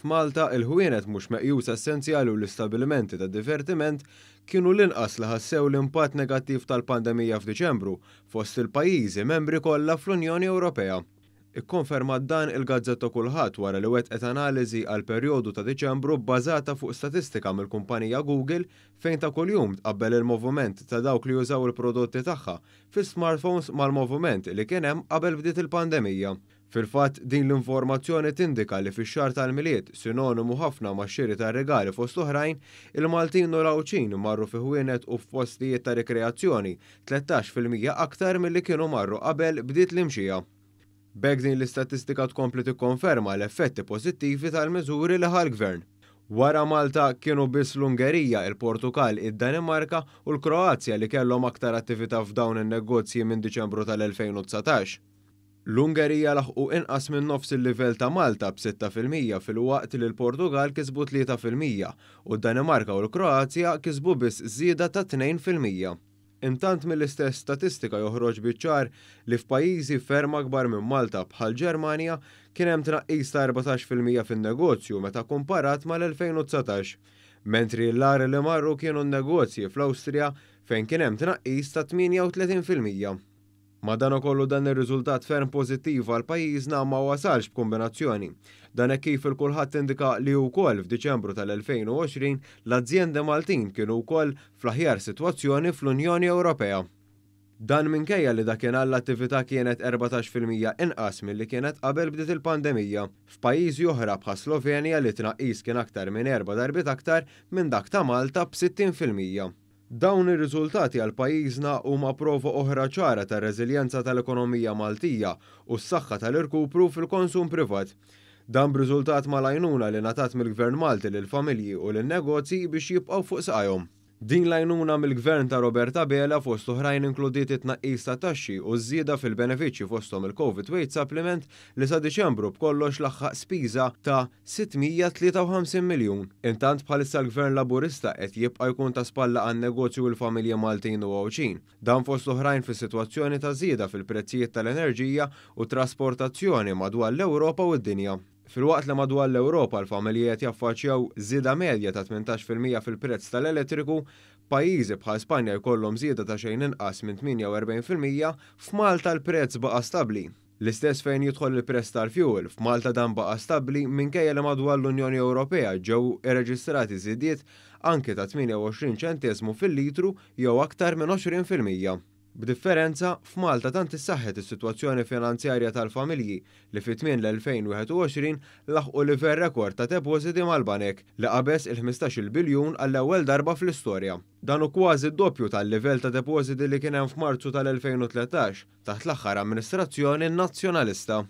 F'Malta, il-ħwienet mhux meqjusa essenzjali u l-istabbilimenti ta' divertiment kienu l-inqas li ħassew l-impatt negattiv tal-pandemija f'Diċembru fost il-pajjiżi membri kollha fl-Unjoni Ewropea. Ikkonfermat dan il-gazzetta Kulħadd wara li wettqet analiżi għall-perjodu ta' Diċembru bbażata fuq statistika mill-kumpanija Google fejn ta' kuljum tqabbel il-moviment ta' dawk li jużaw il-prodotti tagħha fi smartphones mal-moviment li kien hemm qabel bdiet il-pandemija. Fil-fatt, din l-informazzjoni tindika li fix-xahar tal-Milied, sinonimu ħafna max-xiri tar-rigali fost oħrajn, il-Maltin u l-Għawdxin marru fi ħwienet u f'postijiet ta' rikreazzjoni 13% aktar milli kienu marru qabel bdiet l-imxija. B'hekk din l-istatistika tkompli tikkonferma l-effetti pożittivi tal-miżuri li ħa l-Gvern. Wara Malta kienu biss l-Ungerija, il-Portugall, id-Danimarka u l-Kroazja li kellhom aktar attività f'dawn in-negozji minn Diċembru tal-2019. L-Ungerija laħqu inqas minn nofs il-livell ta' Malta b'6% filwaqt li l-Portugall kisbu 3% u d-Danimarka u l-Kroazja kisbu biss żieda ta' 2%. Intant mill-istess statistika joħroġ biċ-ċar li f'pajjiżi ferm akbar minn Malta bħall-Ġermanja kien hemm tnaqqis ta' 14% fin-negozju meta kumparat mal-2019. Mentri l-agħar li marru kienu n-negozji fl-Awstrija fejn kien hemm tnaqqis ta' 38%. Madankollu dan ir-riżultat ferm pożittiv għal pajjiżna ma wasalx b'kumbinazzjoni. Dan hekk kif il-Kulħadd indika li wkoll f'Diċembru tal-2020 l-azjendi Maltin kienu wkoll fl-aħjar sitwazzjoni fl-Unjoni Ewropea. Dan minkejja li dakinhar l-attività kienet 14% inqas milli kienet qabel bdiet il-pandemija. F'pajjiżi oħra bħal Slovenja li tnaqqis kien aktar minn erba' darbiet aktar minn dak ta' Malta b'60%. Dawn ir-riżultati għal pajjiżna huma prova oħra ċara tar-reżiljenza tal-ekonomija Maltija u s-saħħa tal-irkupru fil-konsum privat. Dan b'riżultat mal-għajnuna li ngħatat mill-Gvern Malti lill-familji u lin-negozji biex jibqgħu fuq saqajhom. Din l-għajnuna mill-Gvern ta' Robert Abela fost oħrajn inkludiet it-tnaqqis ta' taxxi u żieda fil-benefiċċji fosthom il-Covid Wage Supplement li sa Diċembru b'kollox laħħaq spiża ta' 653 miljun. Intant bħalissa l-Gvern Laburista qed jibqa' jkun ta' spalla għan-negozju u l-familji Maltin u Għawdxin. Dan fost oħrajn fis-sitwazzjoni ta' żieda fil-prezzijiet tal-enerġija u trasportazzjoni madwar l-Ewropa u d-dinja. Filwaqt li madwar l-Ewropa l-familji qed jaffaċċjaw żieda medja ta' 18% fil-prezz tal-elettriku, pajjiżi bħal Spanja jkollhom żieda ta' xejn inqas minn 48%, f'Malta l-prezz baqa' stabbli. L-istess fejn jidħol il-prezz tal-fuel, f'Malta dan baqa' stabbli minkejja li madwar l-Unjoni Ewropea ġew irreġistrati żidiet anke ta' 28 ċenteżmu fil-litru jew aktar minn 20%. B'differenza, f'Malta tant issaħħet is-sitwazzjoni finanzjarja tal-familji li fi tmiem l-2021 laħqu livell rekord ta' depożiti mal-banek li qabeż il-15-il biljun għall-ewwel darba fl-istorja. Dan hu kważi d-doppju tal-livell ta' depożiti li kien hemm f'Marzu tal-2013 taħt l-aħħar amministrazzjoni Nazzjonalista.